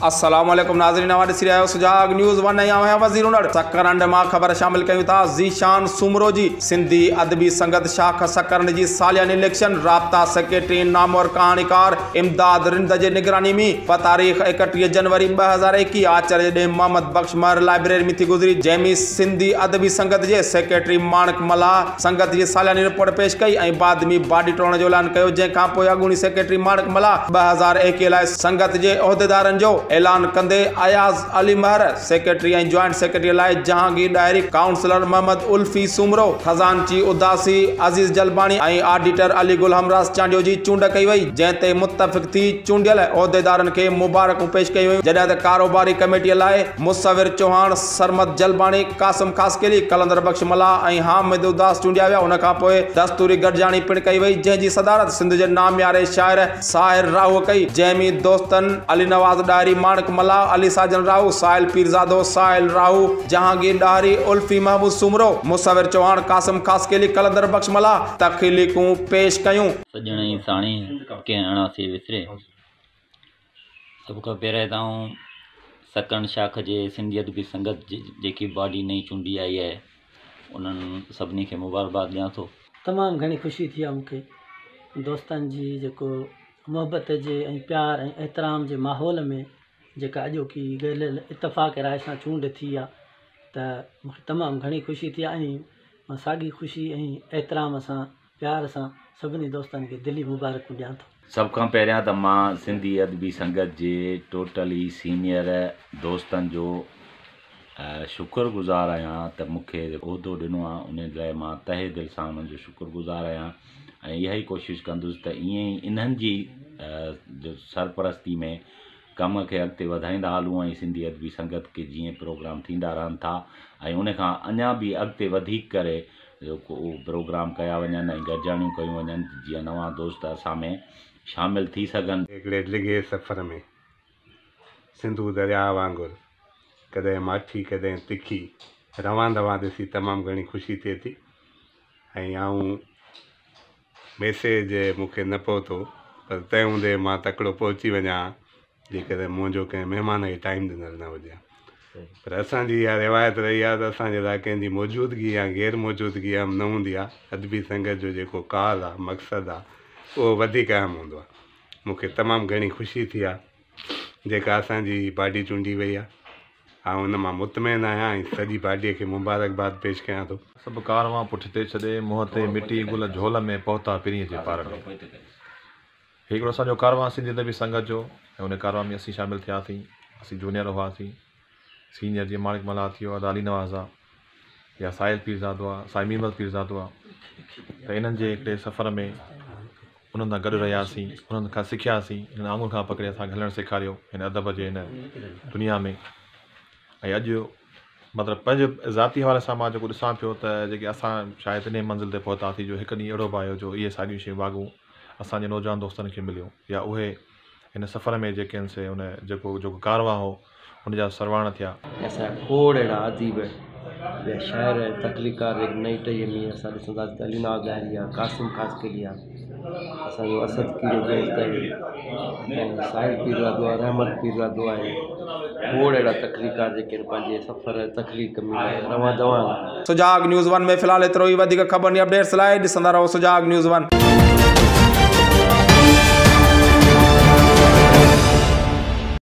السلام عليڪم ناظرين اوهان ڏسي رهيا آهيو سجاڳ نيوز ون ۽ آئون آهيان وزير انڙ سڪرنڊ مان خبر شامل ڪيون ٿا ذيشان سومرو جي سنڌي ادبي سنگت شاخ سڪرنڊ جي سالياني اليڪشن رابطا سيڪريٽري نامور ڪهاڻيڪار امداد رند جي نگراني ۾ بتاريخ 31 جنوري 2021 آچر جي ڏينهن محمد بخش مهر لائبريري ۾ ٿي گذري جنهن ۾ سنڌي ادبي سنگت جي سيڪريٽري ماڻڪ ملاح سنگت جي سالياني رپورٽ پيش ڪئي ۽ بعد ۾ باڊي ٽوڙڻ جو اعلان ڪيو جنهن کان پوء اڳوڻي سيڪريٽري ماڻڪ ملاح 2021 لاء سنگت جي عهديدارن جو اعلان ڪندي Ayaz Ali Mehar secretary ۽ joint secretary لاء جهانگير ڏاهري، ڪائونسلر محمد الفي سومرو، خزانچي اداسي عزيز جلباڻي ۽ آڊيٽر علي گل همراز چانڊيو جي چونڊ ڪئي وئي جنهن تي متفق ٿي چونڊيل عهديدارن کي مبارڪون پيش ڪيون ويون جڏهن ته ڪاروباري ڪميٽي لاء مصور چوهاڻ، سرمد جلباڻي، قاسم خاصخيلي، قلندر بخش ملاح ۽ حامد اداس چونڊيا ويا ان کان پوء دستوري گڏجاڻي پڻ ڪئي وئي جنهن جي صدارت سنڌ جي نامياري شاعر ساحر راهوء ڪئي، جنهن ۾ دوستن علي نواز ڏاهري، ماڻڪ ملاح، علي ساجن راهو، ساحل پيرزادو، ساحل راهو، جهانگير ڏاهري، الفي محمود سومرو، مصور چوهاڻ، قاسم خاصخيلي، قلندر بخش ملاح تخليقون پيش ڪيون. سڄڻ ۽ ساڻيهه ڪنهن اڻاسي وسري. سڀ کان پهريان ته آئون سڪرنڊ شاخ جي سنڌي ادبي سنگت جي جيڪي باڊي نئين چونڊي آئي آهي انهن سڀني کي مبارڪباد ڏيان ٿو. تمام گهڻي خوشي ٿي آهي مون کي دوستن جي جيڪو محبت جي ۽ پيار ۽ احترام جي ماحول ۾ جيڪا اڄوڪي گڏيل اتفاق راء سان چونڊ ٿي آهي ته مون کي تمام گهڻي خوشي ٿي آهي ۽ مان ساڳي خوشي ۽ احترام سان پيار سان سڀني دوستن کي دلي مبارڪون ڏيان ٿو. سڀ کان پهريان ته مان سنڌي ادبي سنگت جي ٽوٽلي سينئر دوستن جو شڪر گذار آهيان ته مون کي عهدو ڏنو آهي ان لاء مان تهه دل سان انهن جو شڪر گذار آهيان ۽ اها ئي ڪوشش ڪندس ته ائين ئي انهن جي سرپرستي ۾ ڪم کي اڳتي وڌائيندا هلون ۽ سنڌي ادبي سنگت کي جيئن پروگرام ٿيندا رهن ٿا ۽ ان کان اڃا به اڳتي وڌيڪ ڪري پروگرام ڪيا وڃن ۽ گڏجاڻيون ڪيون وڃن جيئن نوان دوست اسان ۾ شامل ٿي سگهن. هڪڙي ڊگهي سفر ۾ سنڌو درياهه وانگر ڪڏهن ماٺي ڪڏهن تکي روان دوان ڏسي تمام گهڻي خوشي ٿئي ٿي ۽ آئون ميسيج مون کي نه پهتو پر تنهن هوندي مان تڪڙو پهچي وڃان ها جيڪڏهن منهنجو ڪنهن مهمان کي ٽائيم ڏنل نه هجي ها پر اسان جي اها روايت رهي آهي ته اسان جي لاء ڪنهن جي موجودگي يا غير موجودگي اهم نه هوندي آهي ادبي سنگت جو جيڪو ڪاز آهي مقصد آهي اهو وڌيڪ اهم هوندو آهي مون کي تمام گهڻي خوشي ٿي آهي جيڪا اسان جي باڊي چونڊي وئي آهي آئون ان مان مطمئن آهيان ۽ سڄي باڊيء کي مبارڪباد پيش ڪيان ٿو. سڀ ڪاروان پٺتي ڇڏي، منهن تي مٽي گل جهول ۾ پهتا پرينء جي پار ۾. هي هڪڙو اسان جو ڪاروان سنڌي ادبي سنگت جو ۽ ان ڪاروان ۾ اسين شامل ٿياسين. اسين جونيئر هئاسين. سينيئر جيئن ماڻڪ ملاح ٿيو، ادا علي نواز آ يا ساحل پيرزادو آ، سائين ميرمحمد پيرزادو آ ته انهن جي هڪڙي سفر ۾ انهن سان گڏ رهياسين، انهن کان سکياسين، انهن آڱر کان پڪڙي اسان کي هلڻ سيکاريو هن ادب جي هن دنيا ۾ ۽ اڄ مطلب پنهنجي ذاتي حوالي سان مان جيڪو ڏسان پيو ته جيڪي اسان شايد انهي منزل تي پهتاسين جو هڪ ڏينهن اهڙو به آيو جو اهي ساڳيون شيون واڳون اسان جي نوجوان دوستن کي مليون يا اهي هن سفر ۾ جيڪي آهن سي ان جيڪو جيڪو ڪاروان هو ان جا سرواڻ ٿيا. ۽ اسان جا کوڙ اهڙا اديب ٻيا شاعر ۽ تخليقڪار جيڪي نئين ٽهيء ۾ اسان ڏسنداسين ته علي نواز ڏاهري آهي، قاسم خاصخيلي آهي، اسان جو اسد ڪيريو دوست آهي ۽ ساحل پيرزادو آهي، رحمت پيرزادو آهي، کوڙ اهڙا تخليقڪار جيڪي آهن پنهنجي سفر تخليق ۾ روان دوان آهن. سجاڳ نيوز ون ۾ في الحال ايترو ئي وڌيڪ خبرن ۽ اپڊيٽس لاء ڏسندا رهو سجاڳ نيوز ون.